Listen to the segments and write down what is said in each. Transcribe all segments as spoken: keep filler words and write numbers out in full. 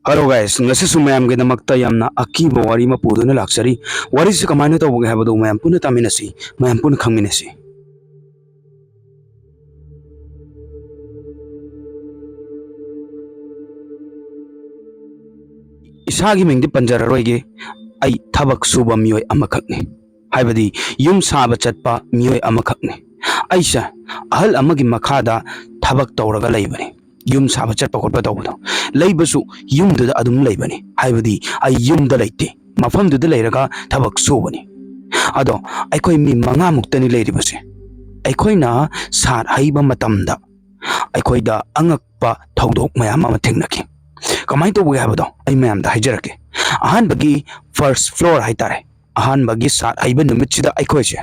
Hello guys, ꯉꯁꯤꯁꯨ ꯃꯌꯥꯝꯒꯤꯗꯃꯛꯇ ꯌꯥꯝꯅ ꯑꯀꯤꯕ ꯋꯥꯔꯤ ꯑꯃ ꯄꯨꯗꯨꯅ ꯂꯥꯛꯆꯔꯤ꯫ ꯋꯥꯔꯤꯁꯤ ꯀꯃꯥꯏꯅ ꯇꯧꯕꯒꯦ ꯍꯥꯏꯕꯗꯨ ꯃꯌꯥꯝ ꯄꯨꯟꯅ ꯇꯥꯃꯤꯟꯅꯁꯤ, ꯃꯌꯥꯝ ꯄꯨꯟꯅ ꯈꯪꯃꯤꯟꯅꯁꯤ꯫ ꯏꯁꯥꯒꯤ ꯃꯤꯡꯗꯤ ꯄꯟꯖꯔꯔꯣꯏꯒꯦ꯫ ꯑꯩ ꯊꯕꯛ ꯁꯨꯕ ꯃꯤꯑꯣꯏ ꯑꯃꯈꯛꯅꯤ, ꯍꯥꯏꯕꯗꯤ ꯌꯨꯝ ꯁꯥꯕ ꯆꯠꯄ ꯃꯤꯑꯣꯏ ꯑꯃꯈꯛꯅꯤ꯫ ꯑꯩꯁꯦ ꯑꯍꯜ ꯑꯃꯒꯤ ꯃꯈꯥꯗ ꯊꯕꯛ ꯇꯧꯔꯒ ꯂꯩꯕꯅꯤ꯫ ꯌꯨꯝ ꯁꯥꯕ ꯆꯠꯄ ꯈꯣꯠꯄ ꯇꯧꯕꯗꯣ, ꯂꯩꯕꯁꯨ ꯌꯨꯝꯗꯨꯗ ꯑꯗꯨꯝ ꯂꯩꯕꯅꯤ, ꯍꯥꯏꯕꯗꯤ ꯑꯩ ꯌꯨꯝꯗ ꯂꯩꯇꯦ, ꯃꯐꯝꯗꯨꯗ ꯂꯩꯔꯒ ꯊꯕꯛ ꯁꯨꯕꯅꯤ꯫ ꯑꯗꯣ ꯑꯩꯈꯣꯏ ꯃꯤ ꯃꯉꯥꯃꯨꯛꯇꯅꯤ ꯂꯩꯔꯤꯕꯁꯦ꯫ ꯑꯩꯈꯣꯏꯅ ꯁꯥꯠ ꯍꯩꯕ ꯃꯇꯝꯗ ꯑꯩꯈꯣꯏꯗ ꯑꯉꯛꯄ ꯊꯧꯗꯣꯛ ꯃꯌꯥꯝ ꯑꯃ ꯊꯦꯡꯅꯈꯤ꯫ ꯀꯃꯥꯏꯅ ꯇꯧꯕꯒꯦ ꯍꯥꯏꯕꯗꯣ ꯑꯩ ꯃꯌꯥꯝꯗ ꯍꯥꯏꯖꯔꯛꯀꯦ꯫ ꯑꯍꯥꯟꯕꯒꯤ first floor ꯍꯥꯏꯇꯥꯔꯦ, ꯑꯍꯥꯟꯕꯒꯤ ꯁꯥꯠ ꯍꯩꯕ ꯅꯨꯃꯤꯠꯁꯤꯗ ꯑꯩꯈꯣꯏꯁꯦ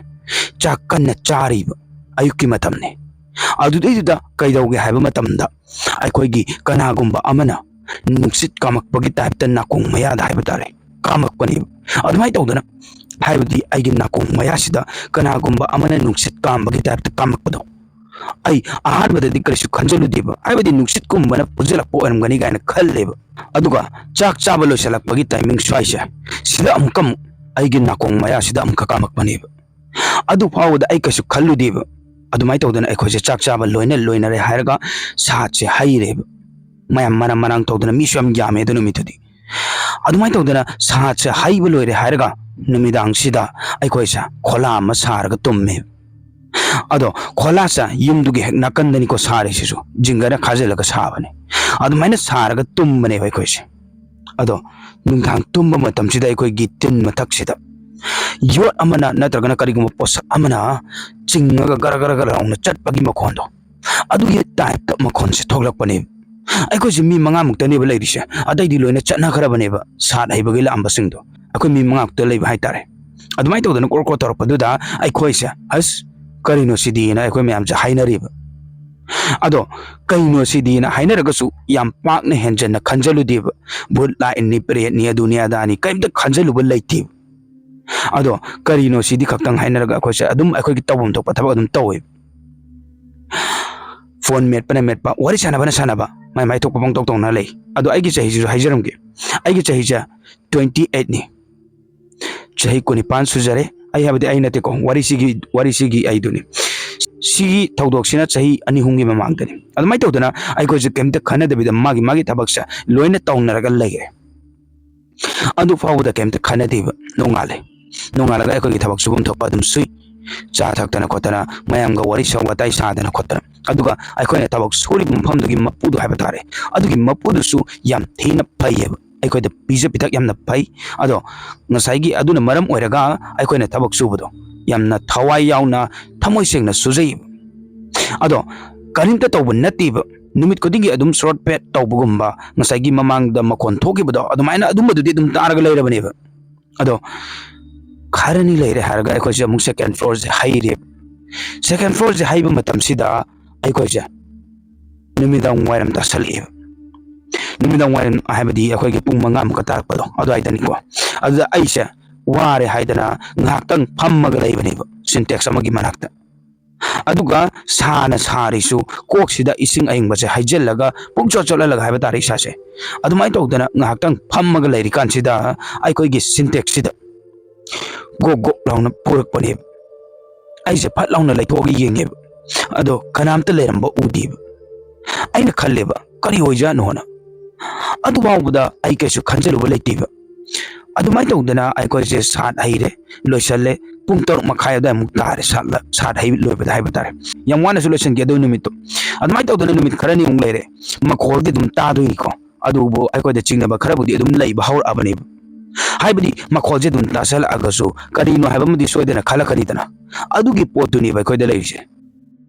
ꯆꯥꯛ ꯀꯟꯅ ꯆꯥꯔꯤꯕ ꯑꯌꯨꯛꯀꯤ ꯃꯇꯝꯅꯤ꯫ ꯑꯗꯨꯗꯩꯗꯨꯗ ꯀꯩꯗꯧꯒꯦ ꯍꯥꯏꯕ ꯃꯇꯝꯗ, ꯑꯩꯈꯣꯏꯒꯤ ꯀꯅꯥꯒꯨꯝꯕ ꯑꯃꯅ ꯅꯨꯡꯁꯤꯠ ꯀꯥꯝꯃꯛꯄꯒꯤ ꯇꯥꯏꯞꯇ ꯅꯥꯀꯣꯡ ꯃꯌꯥꯗ ꯍꯥꯏꯕ ꯇꯥꯔꯦ, ꯀꯥꯝꯃꯛꯄꯅꯦꯕ꯫ ꯑꯗꯨꯃꯥꯏꯅ ꯇꯧꯗꯅ, ꯍꯥꯏꯕꯗꯤ ꯑꯩꯒꯤ ꯅꯥꯀꯣꯡ ꯃꯌꯥꯁꯤꯗ ꯀꯅꯥꯒꯨꯝꯕ ꯑꯃꯅ ꯅꯨꯡꯁꯤꯠ ꯀꯥꯝꯕꯒꯤ ꯇꯥꯏꯞꯇ ꯀꯥꯝꯃꯛꯄꯗꯣ, ꯑꯩ ꯑꯍꯥꯟꯕꯗꯗꯤ ꯀꯔꯤꯁꯨ ꯈꯟꯖꯜꯂꯨꯗꯦꯕ, ꯍꯥꯏꯕꯗꯤ ꯅꯨꯡꯁꯤꯠꯀꯨꯝꯕꯅ ꯐꯨꯖꯜꯂꯛꯄ ꯑꯣꯏꯔꯝꯒꯅꯤ ꯀꯥꯏꯅ ꯈꯜꯂꯦꯕ꯫ ꯑꯗꯨꯒ ꯆꯥꯛ ꯆꯥꯕ ꯂꯣꯏꯁꯤꯜꯂꯛꯄꯒꯤ timing ꯁ꯭ꯋꯥꯏꯁꯦ, ꯁꯤꯗ ꯑꯃꯨꯛꯀ ꯑꯃꯨꯛ ꯑꯩꯒꯤ ꯅꯥꯀꯣꯡ ꯃꯌꯥꯁꯤꯗ ꯑꯃꯨꯛꯀ ꯀꯥꯝꯃꯛꯄꯅꯦꯕ꯫ ꯑꯗꯨ ꯐꯥꯎꯕꯗ ꯑꯩ ꯀꯩꯁꯨ ꯈꯜꯂꯨꯗꯦꯕ꯫ ꯑꯗꯨꯃꯥꯏꯅ ꯇꯧꯗꯅ ꯑꯩꯈꯣꯏꯁꯦ ꯆꯥꯛ ꯆꯥꯕ ꯂꯣꯏꯅ ꯂꯣꯏꯅꯔꯦ ꯍꯥꯏꯔꯒ ꯁꯥꯠꯁꯦ ꯍꯩꯔꯦꯕ꯫ ꯃꯌꯥꯝ ꯃꯔꯥꯡ ꯃꯔꯥꯡ ꯇꯧꯗꯅ, ꯃꯤꯁꯨ ꯌꯥꯝ ꯌꯥꯝꯃꯦ ꯑꯗꯨ ꯅꯨꯃꯤꯠꯇꯨꯗꯤ꯫ ꯑꯗꯨꯃꯥꯏꯅ ꯇꯧꯗꯅ ꯁꯥꯠꯁꯦ ꯍꯩꯕ ꯂꯣꯏꯔꯦ ꯍꯥꯏꯔꯒ ꯅꯨꯃꯤꯗꯥꯡꯁꯤꯗ ꯑꯩꯈꯣꯏꯁꯦ ꯈꯣꯂꯥ ꯑꯃ ꯁꯥꯔꯒ ꯇꯨꯝꯃꯦ꯫ ꯑꯗꯣ ꯈꯣꯂꯥꯁꯦ ꯌꯨꯝꯗꯨꯒꯤ ꯍꯦꯛ ꯅꯥꯀꯟꯗꯅꯤꯀꯣ ꯁꯥꯔꯤꯁꯤꯁꯨ, ꯖꯤꯡꯒꯅ ꯈꯥꯖꯤꯜꯂꯒ ꯁꯥꯕꯅꯦ꯫ ꯑꯗꯨꯃꯥꯏꯅ ꯁꯥꯔꯒ ꯇꯨꯝꯕꯅꯦꯕ ꯑꯩꯈꯣꯏꯁꯦ꯫ ꯑꯗꯣ ꯅꯨꯡꯗꯥꯡ ꯇꯨꯝꯕ ꯃꯇꯝꯁꯤꯗ ꯑꯩꯈꯣꯏꯒꯤ ꯇꯤꯟ ꯃꯊꯛꯁꯤꯗ ꯌꯣꯠ ꯑꯃꯅ ꯅꯠꯇ꯭ꯔꯒꯅ ꯀꯔꯤꯒꯨꯝꯕ ꯄꯣꯠꯁꯛ ꯑꯃꯅ ꯆꯤꯡꯉꯒ ꯒꯔ ꯒꯔ ꯒꯔ ꯂꯥꯎꯅ ꯆꯠꯄꯒꯤ ꯃꯈꯣꯟꯗꯣ, ꯑꯗꯨꯒꯤ type ꯇ ꯃꯈꯣꯟꯁꯦ ꯊꯣꯛꯂꯛꯄꯅꯦꯕ꯫ ꯑꯩꯈꯣꯏꯁꯦ ꯃꯤ ꯃꯉꯥꯃꯨꯛꯇꯅꯦꯕ ꯂꯩꯔꯤꯁꯦ, ꯑꯇꯩꯗꯤ ꯂꯣꯏꯅ ꯆꯠꯅꯈ꯭ꯔꯕꯅꯦꯕ, ꯁꯥꯠ ꯍꯩꯕꯒꯤ ꯂꯥꯛꯑꯝꯕꯁꯤꯡꯗꯣ꯫ ꯑꯩꯈꯣꯏ ꯃꯤ ꯃꯉꯥꯃꯨꯛꯇ ꯂꯩꯕ ꯍꯥꯏꯇꯥꯔꯦ꯫ ꯑꯗꯨꯃꯥꯏꯅ ꯇꯧꯗꯅ ꯀ꯭ꯔꯣꯛ ꯀ꯭ꯔꯣꯛ ꯇꯧꯔꯛꯄꯗꯨꯗ ꯑꯩꯈꯣꯏꯁꯦ, "ꯑꯁ, ꯀꯔꯤꯅꯣ ꯁꯤꯗꯤꯅ" ꯑꯩꯈꯣꯏ ꯃꯌꯥꯝꯁꯦ ꯍꯥꯏꯅꯔꯤꯕ꯫ ꯑꯗꯣ ꯀꯩꯅꯣ ꯁꯤꯗꯤꯅ ꯍꯥꯏꯅꯔꯒꯁꯨ ꯌꯥꯝ ꯄꯥꯛꯅ ꯍꯦꯟꯖꯟꯅ ꯈꯟꯖꯜꯂꯨꯗꯦꯕ꯫ ꯚꯨꯠ ꯂꯥꯛꯏꯅꯤ, ꯄ꯭ꯔꯦꯠꯅꯤ, ꯑꯗꯨꯅꯤ ꯑꯗꯥꯅꯤ, ꯀꯩꯝꯇ ꯈꯟꯖꯜꯂꯨꯕ ꯂꯩꯇꯦꯕ꯫ ꯑꯗꯣ ꯀꯔꯤꯅꯣ ꯁꯤꯗꯤ ꯈꯛꯇꯪ ꯍꯥꯏꯅꯔꯒ ꯑꯩꯈꯣꯏꯁꯦ ꯑꯗꯨꯝ ꯑꯩꯈꯣꯏꯒꯤ ꯇꯧꯐꯝ ꯊꯣꯛꯄ ꯊꯕꯛ ꯑꯗꯨꯝ ꯇꯧꯋꯦꯕ꯫ ꯐꯣꯟ ꯃꯦꯠꯄꯅ ꯃꯦꯠꯄ, ꯋꯥꯔꯤ ꯁꯥꯟꯅꯕꯅ ꯁꯥꯟꯅꯕ, ꯃꯥꯏ ꯃꯥꯏ ꯊꯣꯛꯄ ꯄꯪꯇꯧ ꯇꯧꯅ ꯂꯩ꯫ ꯑꯗꯣ ꯑꯩꯒꯤ ꯆꯍꯤꯁꯤꯁꯨ ꯍꯥꯏꯖꯔꯝꯒꯦ, ꯑꯩꯒꯤ ꯆꯍꯤꯁꯦ twenty eight ꯅꯤ꯫ ꯆꯍꯤ ꯀꯨꯟꯅꯤꯄꯥꯟ ꯁꯨꯖꯔꯦ꯫ ꯑꯩ ꯍꯥꯏꯕꯗꯤ ꯑꯩ ꯅꯠꯇꯦꯀꯣ, ꯋꯥꯔꯤꯁꯤꯒꯤ, ꯋꯥꯔꯤꯁꯤꯒꯤ ꯑꯩꯗꯨꯅꯤ꯫ ꯁꯤꯒꯤ ꯊꯧꯗꯣꯛꯁꯤꯅ ꯆꯍꯤ ꯑꯅꯤ ꯑꯍꯨꯝꯒꯤ ꯃꯃꯥꯡꯗꯅꯤ꯫ ꯑꯗꯨꯃꯥꯏꯅ ꯇꯧꯗꯅ ꯑꯩꯈꯣꯏꯁꯦ ꯀꯩꯝꯇ ꯈꯟꯅꯗꯕꯤꯗ ꯃꯥꯒꯤ ꯃꯥꯒꯤ ꯊꯕꯛꯁꯦ ꯂꯣꯏꯅ ꯇꯧꯅꯔꯒ ꯂꯩꯈ꯭ꯔꯦ꯫ ꯑꯗꯨ ꯐꯥꯎꯕꯗ ꯀꯩꯝꯇ ꯈꯟꯅꯗꯦꯕ꯫ ꯅꯣꯡꯉꯥꯜꯂꯦ, ꯅꯣꯡꯉꯥꯜꯂꯒ ꯑꯩꯈꯣꯏꯒꯤ ꯊꯕꯛ ꯁꯨꯐꯝ ꯊꯣꯛꯄ ꯑꯗꯨꯝ ꯁꯨꯏ, ꯆꯥ ꯊꯛꯇꯅ ꯈꯣꯠꯇꯅ, ꯃꯌꯥꯝꯒ ꯋꯥꯔꯤ ꯁ-, ꯋꯥꯇꯥꯏ ꯁꯥꯗꯅ ꯈꯣꯠꯇꯅ꯫ ꯑꯗꯨꯒ ꯑꯩꯈꯣꯏꯅ ꯊꯕꯛ ꯁꯨꯔꯤꯕ ꯃꯐꯝꯗꯨꯒꯤ ꯃꯄꯨꯗꯣ ꯍꯥꯏꯕ ꯇꯥꯔꯦ, ꯑꯗꯨꯒꯤ ꯃꯄꯨꯗꯨꯁꯨ ꯌꯥꯝ ꯊꯤꯅ ꯐꯩꯌꯦꯕ, ꯑꯩꯈꯣꯏꯗ ꯄꯤꯖ ꯄꯤꯊꯛ ꯌꯥꯝꯅ ꯐꯩ꯫ ꯑꯗꯣ ꯉꯁꯥꯏꯒꯤ ꯑꯗꯨꯅ ꯃꯔꯝ ꯑꯣꯏꯔꯒ ꯑꯩꯈꯣꯏꯅ ꯊꯕꯛ ꯁꯨꯕꯗꯣ ꯌꯥꯝꯅ ꯊꯋꯥꯏ ꯌꯥꯎꯅ, ꯊꯃꯣꯏ ꯁꯦꯡꯅ ꯁꯨꯖꯩꯌꯦꯕ꯫ ꯑꯗꯣ ꯀꯔꯤꯝꯇ ꯇꯧꯕ ꯅꯠꯇꯦꯕ, ꯅꯨꯃꯤꯠ ꯈꯨꯗꯤꯡꯒꯤ ꯑꯗꯨꯝ ꯁꯣꯔꯠ ꯄꯦꯠ ꯇꯧꯕꯒꯨꯝꯕ, ꯉꯁꯥꯏꯒꯤ ꯃꯃꯥꯡꯗ ꯃꯈꯣꯟ ꯊꯣꯛꯈꯤꯕꯗꯣ, ꯑꯗꯨꯃꯥꯏꯅ ꯑꯗꯨꯝꯕꯗꯨꯗꯤ ꯑꯗꯨꯝ ꯇꯥꯔꯒ ꯂꯩꯔꯕꯅꯦꯕ꯫ ꯑꯗꯣ ꯈꯔꯅꯤ ꯂꯩꯔꯦ ꯍꯥꯏꯔꯒ ꯑꯩꯈꯣꯏꯁꯦ ꯑꯃꯨꯛ second floorꯁꯦ ꯍꯩꯔꯦ꯫ Second floorꯁꯦ ꯍꯩꯕ ꯃꯇꯝꯁꯤꯗ ꯑꯩꯈꯣꯏꯁꯦ ꯅꯨꯃꯤꯗꯥꯡ ꯋꯥꯏꯔꯝ ꯇꯥꯁꯜꯂꯛꯑꯦꯕ꯫ ꯅꯨꯃꯤꯗꯥꯡ ꯋꯥꯏꯔꯝ ꯍꯥꯏꯕꯗꯤ ꯑꯩꯈꯣꯏꯒꯤ ꯄꯨꯡ ꯃꯉꯥꯃꯨꯛꯀ ꯇꯥꯔꯛꯄꯗꯣ ꯑꯗꯨꯋꯥꯏꯗꯅꯤꯀꯣ꯫ ꯑꯗꯨꯗ ꯑꯩꯁꯦ ꯋꯥꯔꯦ ꯍꯥꯏꯗꯅ ꯉꯥꯏꯍꯥꯛꯇꯪ ꯐꯝꯃꯒ ꯂꯩꯕꯅꯦꯕ, ꯁꯤꯟꯇꯦꯛꯁ ꯑꯃꯒꯤ ꯃꯅꯥꯛꯇ꯫ ꯑꯗꯨꯒ ꯁꯥꯅ ꯁꯥꯔꯤꯁꯨ, ꯀꯣꯛꯁꯤꯗ ꯏꯁꯤꯡ ꯑꯏꯪꯕꯁꯦ ꯍꯩꯖꯤꯜꯂꯒ ꯄꯨꯡꯆꯣꯠ ꯆꯣꯠꯍꯜꯂꯒ ꯍꯥꯏꯕ ꯇꯥꯔꯦ ꯏꯁꯥꯁꯦ꯫ ꯑꯗꯨꯃꯥꯏꯅ ꯇꯧꯗꯅ ꯉꯥꯏꯍꯥꯛꯇꯪ ꯐꯝꯃꯒ ꯂꯩꯔꯤꯀꯥꯟꯁꯤꯗ ꯑꯩꯈꯣꯏꯒꯤ ꯁꯤꯟꯇꯦꯛꯁꯁꯤꯗ ꯒꯣꯛ ꯒꯣꯛ ꯂꯥꯎꯅ ꯄꯨꯔꯛꯄꯅꯦꯕ꯫ ꯑꯩꯁꯦ ꯐꯠ ꯂꯥꯎꯅ ꯂꯩꯊꯣꯛꯑꯒ ꯌꯦꯡꯉꯦꯕ, ꯑꯗꯣ ꯀꯅꯥꯝꯇ ꯂꯩꯔꯝꯕ ꯎꯗꯦꯕ꯫ ꯑꯩꯅ ꯈꯜꯂꯦꯕ, "ꯀꯔꯤ ꯑꯣꯏꯖꯥꯠꯅꯣꯅ?" ꯑꯗꯨ ꯐꯥꯎꯕꯗ ꯑꯩ ꯀꯩꯁꯨ ꯈꯟꯖꯜꯂꯨꯕ ꯂꯩꯇꯦꯕ꯫ ꯑꯗꯨꯃꯥꯏꯅ ꯇꯧꯗꯅ ꯑꯩꯈꯣꯏꯁꯦ ꯁꯥꯠ ꯍꯩꯔꯦ, ꯂꯣꯏꯁꯜꯂꯦ꯫ ꯄꯨꯡ ꯇꯔꯨꯛ ꯃꯈꯥꯏ ꯑꯗꯨꯋꯥꯏꯃꯨꯛ ꯇꯥꯔꯦ ꯁꯥꯠꯂ-, ꯁꯥꯠ ꯍꯩ ꯂꯣꯏꯕꯗ ꯍꯥꯏꯕ ꯇꯥꯔꯦ꯫ ꯌꯥꯝ ꯋꯥꯅꯁꯨ ꯂꯣꯏꯁꯟꯈꯤ ꯑꯗꯨ ꯅꯨꯃꯤꯠꯇꯣ꯫ ꯑꯗꯨꯃꯥꯏꯅ ꯇꯧꯗꯅ ꯅꯨꯃꯤꯠ ꯈꯔꯅꯤꯃꯨꯛ ꯂꯩꯔꯦ꯫ ꯃꯈꯣꯜꯗꯤ ꯑꯗꯨꯝ ꯇꯥꯗꯣꯏꯅꯤꯀꯣ, ꯑꯗꯨꯕꯨ ꯑꯩꯈꯣꯏꯗ ꯆꯤꯡꯅꯕ ꯈꯔꯕꯨꯗꯤ ꯑꯗꯨꯝ ꯂꯩꯕ ꯍꯧꯔꯛꯑꯕꯅꯦꯕ꯫ ꯍꯥꯏꯕꯗꯤ ꯃꯈꯣꯜꯁꯦ ꯑꯗꯨꯝ ꯇꯥꯁꯜꯂꯛꯑꯒꯁꯨ ꯀꯔꯤꯅꯣ ꯍꯥꯏꯕ ꯑꯃꯗꯤ ꯁꯣꯏꯗꯅ ꯈꯜꯂꯛꯀꯅꯤꯗꯅ꯫ ꯑꯗꯨꯒꯤ ꯄꯣꯠꯇꯨꯅꯦꯕ ꯑꯩꯈꯣꯏꯗ ꯂꯩꯔꯤꯁꯦ꯫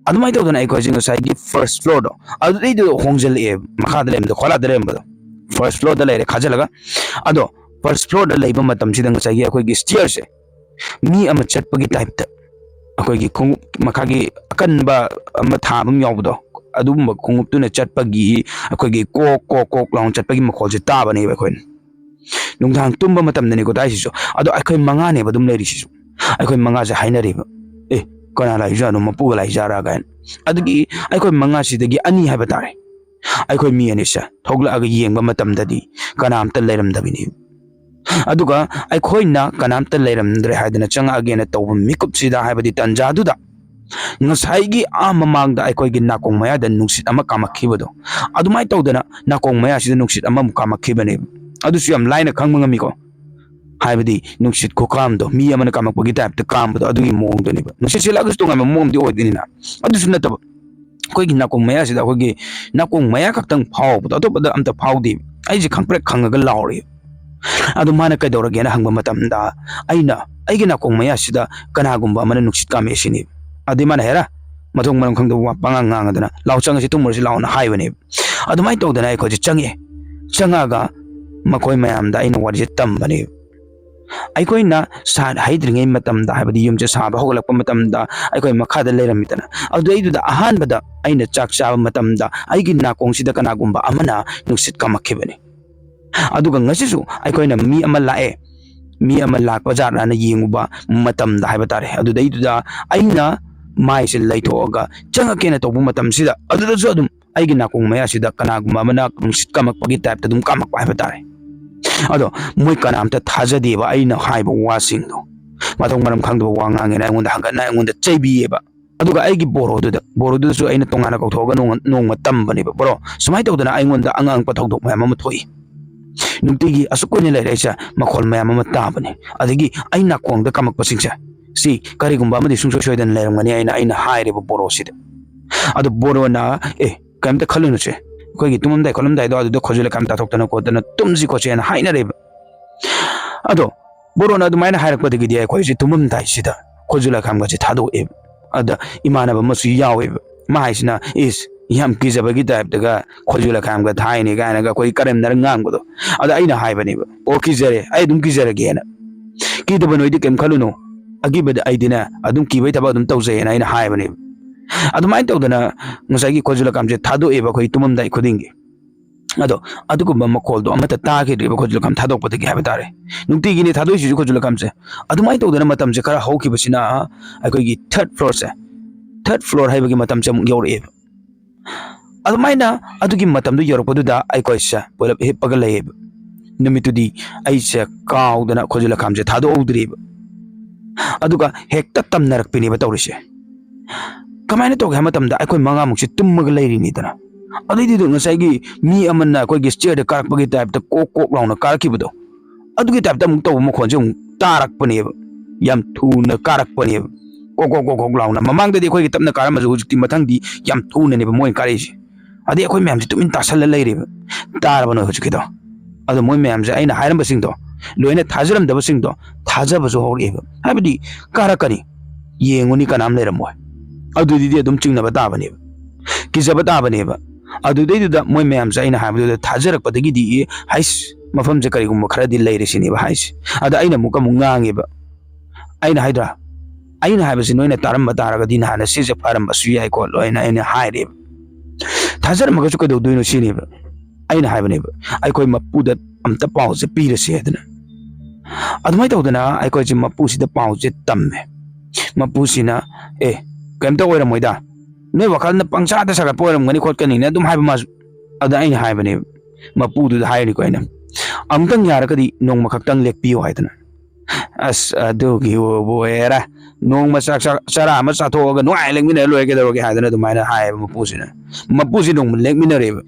ꯑꯗꯨꯃꯥꯏꯅ ꯇꯧꯗꯅ ꯑꯩꯈꯣꯏꯁꯦ ꯉꯁꯥꯏꯒꯤ first floorꯗꯣ ꯑꯗꯨꯗꯩꯗꯨꯗ ꯍꯣꯡꯖꯜꯂꯛꯑꯦ, ꯃꯈꯥꯗ ꯂꯩꯔꯝꯕꯗꯣ, ꯈꯣꯂꯥꯗ ꯂꯩꯔꯝꯕꯗꯣ꯫ First floorꯗ ꯂꯩꯔꯦ ꯈꯥꯖꯤꯜꯂꯒ꯫ ꯑꯗꯣ first floorꯗ ꯂꯩꯕ ꯃꯇꯝꯁꯤꯗ ꯉꯁꯥꯏꯒꯤ ꯑꯩꯈꯣꯏꯒꯤ stairꯁꯦ ꯃꯤ ꯑꯃ ꯆꯠꯄꯒꯤ typeꯇ, ꯑꯩꯈꯣꯏꯒꯤ ꯈꯣꯡꯎꯞ ꯃꯈꯥꯒꯤ ꯑꯀꯟꯕ ꯑꯃ ꯊꯥꯕ ꯑꯃ ꯌꯥꯎꯕꯗꯣ, ꯑꯗꯨꯒꯨꯝꯕ ꯈꯣꯡꯎꯞꯇꯨꯅ ꯆꯠꯄꯒꯤ ꯑꯩꯈꯣꯏꯒꯤ ꯀꯣꯛ ꯀꯣꯛ ꯀꯣꯛ ꯂꯥꯎꯅ ꯆꯠꯄꯒꯤ ꯃꯈꯣꯜꯁꯦ ꯇꯥꯕꯅꯦꯕ ꯑꯩꯈꯣꯏꯅ꯫ ꯅꯨꯡꯗꯥꯡ ꯇꯨꯝꯕ ꯃꯇꯝꯗꯅꯤꯀꯣ ꯇꯥꯏꯁꯤꯁꯨ꯫ ꯑꯗꯣ ꯑꯩꯈꯣꯏ ꯃꯉꯥꯅꯦꯕ ꯑꯗꯨꯝ ꯂꯩꯔꯤꯁꯤꯁꯨ꯫ ꯑꯩꯈꯣꯏ ꯃꯉꯥꯁꯦ ꯍꯥꯏꯅꯔꯤꯕ, "ꯑꯦ, ꯀꯅꯥ ꯂꯥꯛꯏꯖꯥꯠꯅꯣ, ꯃꯄꯨꯒ ꯂꯥꯛꯏꯖꯥꯠꯔꯥ?" ꯀꯥꯏꯅ꯫ ꯑꯗꯨꯒꯤ ꯑꯩꯈꯣꯏ ꯃꯉꯥꯁꯤꯗꯒꯤ ꯑꯅꯤ ꯍꯥꯏꯕ ꯇꯥꯔꯦ, ꯑꯩꯈꯣꯏ ꯃꯤ ꯑꯅꯤꯁꯦ ꯊꯣꯛꯂꯛꯑꯒ ꯌꯦꯡꯕ ꯃꯇꯝꯗꯗꯤ ꯀꯅꯥꯝꯇ ꯂꯩꯔꯝꯗꯕꯤꯅꯤ꯫ ꯑꯗꯨꯒ ꯑꯩꯈꯣꯏꯅ ꯀꯅꯥꯝꯇ ꯂꯩꯔꯝꯗ꯭ꯔꯦ ꯍꯥꯏꯗꯅ ꯆꯪꯉꯛꯑꯒꯦꯅ ꯇꯧꯕ ꯃꯤꯀꯨꯞꯁꯤꯗ, ꯍꯥꯏꯕꯗꯤ ꯇꯟꯖꯥꯗꯨꯗ, ꯉꯁꯥꯏꯒꯤ ꯑꯥ ꯃꯃꯥꯡꯗ ꯑꯩꯈꯣꯏꯒꯤ ꯅꯥꯀꯣꯡ ꯃꯌꯥꯗ ꯅꯨꯡꯁꯤꯠ ꯑꯃ ꯀꯥꯝꯃꯛꯈꯤꯕꯗꯣ, ꯑꯗꯨꯃꯥꯏꯅ ꯇꯧꯗꯅ ꯅꯥꯀꯣꯡ ꯃꯌꯥꯁꯤꯗ ꯅꯨꯡꯁꯤꯠ ꯑꯃꯃꯨꯛ ꯀꯥꯝꯃꯛꯈꯤꯕꯅꯦꯕ꯫ ꯑꯗꯨꯁꯨ ꯌꯥꯝ ꯂꯥꯏꯅ ꯈꯪꯕ ꯉꯝꯃꯤꯀꯣ꯫ ꯍꯥꯏꯕꯗꯤ ꯅꯨꯡꯁꯤꯠ ꯈꯨꯀꯥꯝꯗꯣ, ꯃꯤ ꯑꯃꯅ ꯀꯥꯝꯃꯛꯄꯒꯤ ꯇꯥꯏꯞꯇ ꯀꯥꯝꯕꯗꯣ, ꯑꯗꯨꯒꯤ ꯃꯑꯣꯡꯗꯨꯅꯦꯕ꯫ ꯅꯨꯡꯁꯤꯠ ꯁꯤꯠꯂꯛꯑꯒꯁꯨ ꯇꯣꯉꯥꯟꯕ ꯃꯑꯣꯡꯗꯤ ꯑꯣꯏꯗꯣꯏꯅꯤꯅ, ꯑꯗꯨꯁꯨ ꯅꯠꯇꯕ, ꯑꯩꯈꯣꯏꯒꯤ ꯅꯥꯀꯣꯡ ꯃꯌꯥꯁꯤꯗ, ꯑꯩꯈꯣꯏꯒꯤ ꯅꯥꯀꯣꯡ ꯃꯌꯥ ꯈꯛꯇꯪ ꯐꯥꯎꯕꯗꯣ, ꯑꯇꯣꯞꯄꯗ ꯑꯝꯇ ꯐꯥꯎꯗꯦꯕ꯫ ꯑꯩꯁꯦ ꯈꯪꯄ꯭ꯔꯦꯛ ꯈꯪꯉꯒ ꯂꯥꯎꯔꯦ꯫ ꯑꯗꯨ ꯃꯥꯅ ꯀꯩꯗꯧꯔꯒꯦꯅ ꯍꯪꯕ ꯃꯇꯝꯗ, ꯑꯩꯅ ꯑꯩꯒꯤ ꯅꯥꯀꯣꯡ ꯃꯌꯥꯁꯤꯗ ꯀꯅꯥꯒꯨꯝꯕ ꯑꯃꯅ ꯅꯨꯡꯁꯤꯠ ꯀꯥꯝꯃꯛꯑꯦ ꯁꯤꯅꯤ꯫ ꯑꯗꯨꯗꯩ ꯃꯥꯅ, "ꯍꯦꯔꯥ, ꯃꯊꯣꯡ ꯃꯔꯝ ꯈꯪꯗꯕ ꯋꯥ ꯄꯉꯥꯡ ꯉꯥꯡꯉꯗꯅ, ꯂꯥꯎ, ꯆꯪꯉꯁꯤ, ꯇꯨꯝꯃꯨꯔꯁꯤ ꯂꯥꯎꯅ" ꯍꯥꯏꯕꯅꯦꯕ꯫ ꯑꯗꯨꯃꯥꯏꯅ ꯇꯧꯗꯅ ꯑꯩꯈꯣꯏꯁꯦ ꯆꯪꯉꯛꯑꯦ꯫ ꯆꯪꯉꯛꯑꯒ ꯃꯈꯣꯏ ꯃꯌꯥꯝꯗ ꯑꯩꯅ ꯋꯥꯔꯤꯁꯦ ꯇꯝꯕꯅꯦꯕ꯫ ꯑꯩꯈꯣꯏꯅ ꯁꯥ-, ꯍꯩꯇ꯭ꯔꯤꯉꯩ ꯃꯇꯝꯗ, ꯍꯥꯏꯕꯗꯤ ꯌꯨꯝꯁꯦ ꯁꯥꯕ ꯍꯧꯒꯠꯂꯛꯄ ꯃꯇꯝꯗ, ꯑꯩꯈꯣꯏ ꯃꯈꯥꯗ ꯂꯩꯔꯝꯃꯤꯗꯅ, ꯑꯗꯨꯗꯩꯗꯨꯗ ꯑꯍꯥꯟꯕꯗ ꯑꯩꯅ ꯆꯥꯛ ꯆꯥꯕ ꯃꯇꯝꯗ ꯑꯩꯒꯤ ꯅꯥꯀꯣꯡꯁꯤꯗ ꯀꯅꯥꯒꯨꯝꯕ ꯑꯃꯅ ꯅꯨꯡꯁꯤꯠ ꯀꯥꯝꯃꯛꯈꯤꯕꯅꯤ꯫ ꯑꯗꯨꯒ ꯉꯁꯤꯁꯨ ꯑꯩꯈꯣꯏꯅ ꯃꯤ ꯑꯃ ꯂꯥꯛꯑꯦ, ꯃꯤ ꯑꯃ ꯂꯥꯛꯄ ꯖꯥꯠꯂꯥꯅ ꯌꯦꯡꯉꯨꯕ ꯃꯇꯝꯗ ꯍꯥꯏꯕ ꯇꯥꯔꯦ, ꯑꯗꯨꯗꯩꯗꯨꯗ ꯑꯩꯅ ꯃꯥꯏꯁꯦ ꯂꯩꯊꯣꯛꯑꯒ ꯆꯪꯉꯛꯀꯦꯅ ꯇꯧꯕ ꯃꯇꯝꯁꯤꯗ, ꯑꯗꯨꯗꯁꯨ ꯑꯗꯨꯝ ꯑꯩꯒꯤ ꯅꯥꯀꯣꯡ ꯃꯌꯥꯁꯤꯗ ꯀꯅꯥꯒꯨꯝꯕ ꯑꯃꯅ ꯅꯨꯡꯁꯤꯠ ꯀꯥꯝꯃꯛꯄꯒꯤ ꯇꯥꯏꯞꯇ ꯑꯗꯨꯝ ꯀꯥꯝꯃꯛꯄ ꯍꯥꯏꯕ ꯇꯥꯔꯦ꯫ ꯑꯗꯣ ꯃꯣꯏ ꯀꯅꯥꯝꯇ ꯊꯥꯖꯗꯦꯕ ꯑꯩꯅ ꯍꯥꯏꯕ ꯋꯥꯁꯤꯡꯗꯣ꯫ ꯃꯊꯣꯡ ꯃꯔꯝ ꯈꯪꯗꯕ ꯋꯥ ꯉꯥꯡꯉꯦꯅ ꯑꯩꯉꯣꯟꯗ ꯍꯪꯒꯠꯅ ꯑꯩꯉꯣꯟꯗ ꯆꯩꯕꯤꯌꯦꯕ꯫ ꯑꯗꯨꯒ ꯑꯩꯒꯤ ꯕꯣꯔꯣꯗꯨꯗ, ꯕꯣꯔꯣꯗꯨꯗꯁꯨ ꯑꯩꯅ ꯇꯣꯉꯥꯟꯅ ꯀꯧꯊꯣꯛꯑꯒ ꯅꯣꯡꯃ, ꯅꯣꯡꯃ ꯇꯝꯕꯅꯦꯕ, "ꯕꯣꯔꯣ, ꯁꯨꯃꯥꯏꯅ ꯇꯧꯗꯅ ꯑꯩꯉꯣꯟꯗ ꯑꯉꯛꯄ ꯊꯧꯗꯣꯛ ꯃꯌꯥꯝ ꯑꯃ ꯊꯣꯛꯏ꯫ ꯅꯨꯡꯇꯤꯒꯤ ꯑꯁꯨꯛ ꯀꯨꯏꯅ ꯂꯩꯔꯛꯏꯁꯦ ꯃꯈꯣꯜ ꯃꯌꯥꯝ ꯑꯃ ꯇꯥꯕꯅꯤ, ꯑꯗꯒꯤ ꯑꯩ ꯅꯥꯀꯣꯡꯗ ꯀꯥꯝꯃꯛꯄꯁꯤꯡꯁꯦ, ꯁꯤ ꯀꯔꯤꯒꯨꯝꯕ ꯑꯃꯗꯤ ꯁꯨꯡꯁꯣꯏ ꯁꯣꯏꯗꯅ ꯂꯩꯔꯝꯒꯅꯤ" ꯍꯥꯏꯅ ꯑꯩꯅ ꯍꯥꯏꯔꯦꯕ ꯕꯣꯔꯣꯁꯤꯗ꯫ ꯑꯗꯣ ꯕꯣꯔꯣꯅ, "ꯑꯦ, ꯀꯩꯝꯇ ꯈꯜꯂꯨꯅꯨꯁꯦ, ꯑꯩꯈꯣꯏꯒꯤ ꯇꯨꯝꯃꯝꯗꯥꯏ ꯈꯣꯠꯂꯝꯗꯥꯏꯗꯣ ꯑꯗꯨꯗ ꯈꯣꯏꯖꯨ ꯂꯩꯈꯥꯝ ꯇꯥꯊꯣꯛꯇꯅ ꯈꯣꯠꯇꯅ ꯇꯨꯝꯁꯤ ꯈꯣꯠꯁꯤꯅ" ꯍꯥꯏꯅꯔꯦꯕ꯫ ꯑꯗꯣ ꯕꯣꯔꯣꯅ ꯑꯗꯨꯃꯥꯏꯅ ꯍꯥꯏꯔꯛꯄꯗꯒꯤꯗꯤ ꯑꯩꯈꯣꯏꯁꯦ ꯇꯨꯝꯃꯝꯗꯥꯏꯁꯤꯗ ꯈꯣꯏꯖꯨ ꯂꯩꯈꯥꯝꯒꯁꯦ ꯊꯥꯗꯣꯛꯑꯦꯕ꯫ ꯑꯗ ꯏꯃꯥꯟꯅꯕ ꯑꯃꯁꯨ ꯌꯥꯎꯋꯦꯕ꯫ ꯃꯥ ꯍꯥꯏꯁꯤꯅ, "ꯏꯁ, ꯌꯥꯝ ꯀꯤꯖꯕꯒꯤ ꯇꯥꯏꯞꯇꯒ ꯈꯣꯏꯖꯨ ꯂꯩꯈꯥꯝꯒ ꯊꯥꯏꯅꯦ" ꯀꯥꯏꯅꯒ ꯑꯩꯈꯣꯏ ꯀꯔꯦꯝꯅꯔ ꯉꯥꯡꯕꯗꯣ꯫ ꯑꯗ ꯑꯩꯅ ꯍꯥꯏꯕꯅꯦꯕ, "ꯑꯣ, ꯀꯤꯖꯔꯦ, ꯑꯩ ꯑꯗꯨꯝ ꯀꯤꯖꯔꯒꯦꯅ꯫ ꯀꯤꯗꯕ ꯅꯣꯏꯗꯤ ꯀꯩꯝ ꯈꯜꯂꯨꯅꯨ꯫ ꯑꯀꯤꯕꯗꯤ ꯑꯩꯗꯤꯅꯦ, ꯑꯗꯨꯝ ꯀꯤꯕꯩ ꯊꯕꯛ ꯑꯗꯨꯝ ꯇꯧꯖꯩꯌꯦꯅ" ꯑꯩꯅ ꯍꯥꯏꯕꯅꯦꯕ꯫ ꯑꯗꯨꯃꯥꯏꯅ ꯇꯧꯗꯅ ꯉꯁꯥꯏꯒꯤ ꯈꯣꯏꯖꯨ ꯂꯩꯈꯥꯝꯁꯦ ꯊꯥꯗꯣꯛꯑꯦꯕ ꯑꯩꯈꯣꯏ ꯇꯨꯝꯃꯝꯗꯥꯏ ꯈꯨꯗꯤꯡꯒꯤ꯫ ꯑꯗꯣ ꯑꯗꯨꯒꯨꯝꯕ ꯃꯈꯣꯜꯗꯣ ꯑꯃꯠꯇ ꯇꯥꯈꯤꯗ꯭ꯔꯤꯕ ꯈꯣꯏꯖꯨ ꯂꯩꯈꯥꯝ ꯊꯥꯗꯣꯛꯄꯗꯒꯤ ꯍꯥꯏꯕ ꯇꯥꯔꯦ꯫ ꯅꯨꯡꯇꯤꯒꯤꯅꯤ ꯊꯥꯗꯣꯛꯏꯁꯤꯁꯨ ꯈꯣꯏꯖꯨ ꯂꯩꯈꯥꯝꯁꯦ꯫ ꯑꯗꯨꯃꯥꯏꯅ ꯇꯧꯗꯅ ꯃꯇꯝꯁꯦ ꯈꯔ ꯍꯧꯈꯤꯕꯁꯤꯅ ꯑꯩꯈꯣꯏꯒꯤ third floorꯁꯦ, third floor ꯍꯥꯏꯕꯒꯤ ꯃꯇꯝꯁꯦ ꯑꯃꯨꯛ ꯌꯧꯔꯛꯑꯦꯕ꯫ ꯑꯗꯨꯃꯥꯏꯅ ꯑꯗꯨꯒꯤ ꯃꯇꯝꯗꯨ ꯌꯧꯔꯛꯄꯗꯨꯗ ꯑꯩꯈꯣꯏꯁꯦ ꯄꯨꯂꯞ ꯍꯤꯞꯄꯒ ꯂꯩꯌꯦꯕ꯫ ꯅꯨꯃꯤꯠꯇꯨꯗꯤ ꯑꯩꯁꯦ ꯀꯥꯎꯗꯅ ꯈꯣꯏꯖꯨ ꯂꯈꯥꯝꯁꯦ ꯊꯥꯗꯣꯛꯍꯧꯗ꯭ꯔꯤꯕ꯫ ꯑꯗꯨꯒ ꯍꯦꯛꯇ ꯇꯝꯅꯔꯛꯄꯤꯅꯦꯕ ꯇꯧꯔꯤꯁꯦ꯫ ꯀꯃꯥꯏꯅ ꯇꯧꯒꯦ ꯍꯥꯏꯕ ꯃꯇꯝꯗ ꯑꯩꯈꯣꯏ ꯃꯉꯥꯃꯨꯛꯁꯦ ꯇꯨꯝꯃꯒ ꯂꯩꯔꯤꯅꯤꯗꯅ꯫ ꯑꯗꯩꯗꯨꯗ ꯉꯁꯥꯏꯒꯤ ꯃꯤ ꯑꯃꯅ ꯑꯩꯈꯣꯏꯒꯤ ꯁ꯭ꯇꯦꯌꯔꯗ ꯀꯥꯔꯛꯄꯒꯤ ꯇꯥꯏꯞꯇ ꯀꯣꯛ ꯀꯣꯛ ꯂꯥꯎꯅ ꯀꯥꯔꯛꯈꯤꯕꯗꯣ, ꯑꯗꯨꯒꯤ ꯇꯥꯏꯞꯇ ꯑꯃꯨꯛ ꯇꯧꯕ ꯃꯈꯣꯟꯁꯦ ꯑꯃꯨꯛ ꯇꯥꯔꯛꯄꯅꯦꯕ꯫ ꯌꯥꯝ ꯊꯨꯅ ꯀꯥꯔꯛꯄꯅꯦꯕ꯫ ꯀꯣꯛ ꯀꯣꯛ ꯀꯣꯛ ꯀꯣꯛ ꯂꯥꯎꯅ꯫ ꯃꯃꯥꯡꯗꯗꯤ ꯑꯩꯈꯣꯏꯒꯤ ꯇꯞꯅ ꯀꯥꯔꯝꯃꯁꯨ ꯍꯧꯖꯤꯛꯇꯤ ꯃꯊꯪꯗꯤ ꯌꯥꯝ ꯊꯨꯅꯅꯦꯕ ꯃꯣꯏꯅ ꯀꯥꯔꯛꯏꯁꯦ꯫ ꯑꯗꯩ ꯑꯩꯈꯣꯏ ꯃꯌꯥꯝꯁꯦ ꯇꯨꯃꯤꯟ ꯇꯥꯁꯜꯂ ꯂꯩꯔꯦꯕ꯫ ꯇꯥꯔꯕ ꯅꯣꯏ ꯍꯧꯖꯤꯛꯀꯤꯗꯣ? ꯑꯗꯣ ꯃꯣꯏ ꯃꯌꯥꯝꯁꯦ ꯑꯩꯅ ꯍꯥꯏꯔꯝꯕꯁꯤꯡꯗꯣ ꯂꯣꯏꯅ ꯊꯥꯖꯔꯝꯗꯕꯁꯤꯡꯗꯣ ꯊꯥꯖꯕꯁꯨ ꯍꯧꯔꯛꯑꯦꯕ꯫ ꯍꯥꯏꯕꯗꯤ ꯀꯥꯔꯛꯀꯅꯤ, ꯌꯦꯡꯉꯨꯅꯤ ꯀꯅꯥꯝ ꯂꯩꯔꯝꯃꯣꯏ꯫ ꯑꯗꯨꯗꯤ ꯑꯗꯨꯝ ꯆꯤꯡꯅꯕ ꯇꯥꯕꯅꯦꯕ, ꯀꯤꯖꯕ ꯇꯥꯕꯅꯦꯕ꯫ ꯑꯗꯨꯗꯩꯗꯨꯗ ꯃꯣꯏ ꯃꯌꯥꯝꯁꯦ ꯑꯩꯅ ꯍꯥꯏꯕꯗꯨꯗ ꯊꯥꯖꯔꯛꯄꯗꯒꯤꯗꯤ, "ꯑꯦ, ꯍꯩꯁ, ꯃꯐꯝꯁꯦ ꯀꯔꯤꯒꯨꯝꯕ ꯈꯔꯗꯤ ꯂꯩꯔꯦ" ꯁꯤꯅꯦꯕ ꯍꯥꯏꯁꯦ꯫ ꯑꯗ ꯑꯩꯅ ꯑꯃꯨꯛꯀ ꯑꯃꯨꯛ ꯉꯥꯡꯉꯦꯕ꯫ ꯑꯩꯅ ꯍꯥꯏꯗ꯭ꯔꯥ, ꯑꯩꯅ ꯍꯥꯏꯕꯁꯤ ꯅꯣꯏꯅ ꯇꯥꯔꯝꯕ ꯇꯥꯔꯒꯗꯤ ꯅꯍꯥꯟꯅ ꯁꯤꯁꯦ ꯐꯔꯝꯕꯁꯨ ꯌꯥꯏꯀꯣ ꯂꯣꯏꯅ ꯑꯩꯅ ꯍꯥꯏꯔꯦꯕ꯫ ꯊꯥꯖꯔꯝꯃꯒꯁꯨ ꯀꯩꯗꯧꯗꯣꯏꯅꯣ ꯁꯤꯅꯦꯕ꯫ ꯑꯩꯅ ꯍꯥꯏꯕꯅꯦꯕ, ꯑꯩꯈꯣꯏ ꯃꯄꯨꯗ ꯑꯝꯇ ꯄꯥꯎꯁꯦ ꯄꯤꯔꯁꯦ ꯍꯥꯏꯗꯅ꯫ ꯑꯗꯨꯃꯥꯏꯅ ꯇꯧꯗꯅ ꯑꯩꯈꯣꯏꯁꯦ ꯃꯄꯨꯁꯤꯗ ꯄꯥꯎꯁꯦ ꯇꯝꯃꯦ꯫ ꯃꯄꯨꯁꯤꯅ, "ꯑꯦ, ꯀꯩꯝꯇ ꯑꯣꯏꯔꯝꯃꯣꯏꯗ, ꯅꯣꯏ ꯋꯥꯈꯜꯅ ꯄꯪꯁꯥꯗ ꯁꯥꯒꯠꯄ ꯑꯣꯏꯔꯝꯒꯅꯤ ꯈꯣꯠꯀꯅꯤꯅ" ꯑꯗꯨꯝ ꯍꯥꯏꯕ ꯃꯥꯁꯨ꯫ ꯑꯗ ꯑꯩꯅ ꯍꯥꯏꯕꯅꯦꯕ, ꯃꯄꯨꯗꯨꯗ ꯍꯥꯏꯔꯤꯀꯣ ꯑꯩꯅ, "ꯑꯃꯨꯛꯇꯪ ꯌꯥꯔꯒꯗꯤ ꯅꯣꯡꯃ ꯈꯛꯇꯪ ꯂꯦꯛꯄꯤꯌꯣ" ꯍꯥꯏꯗꯅ꯫ "ꯑꯁ, ꯑꯗꯨꯒꯤꯕꯨ ꯑꯣꯏꯔꯦ, ꯅꯣꯡꯃ ꯆꯥꯛ, ꯆꯥꯛ, ꯆꯔꯥ ꯑꯃ ꯆꯥꯊꯣꯛꯑꯒ ꯅꯨꯡꯉꯥꯏ ꯂꯦꯛꯃꯤꯟꯅꯔ ꯂꯣꯏꯔꯦ, ꯀꯩꯗꯧꯔꯒꯦ?" ꯍꯥꯏꯗꯅ ꯑꯗꯨꯃꯥꯏꯅ ꯍꯥꯏꯌꯦꯕ ꯃꯄꯨꯁꯤꯅ꯫ ꯃꯄꯨꯁꯤ ꯅꯣꯡꯃ ꯂꯦꯛꯃꯤꯟꯅꯔꯦꯕ꯫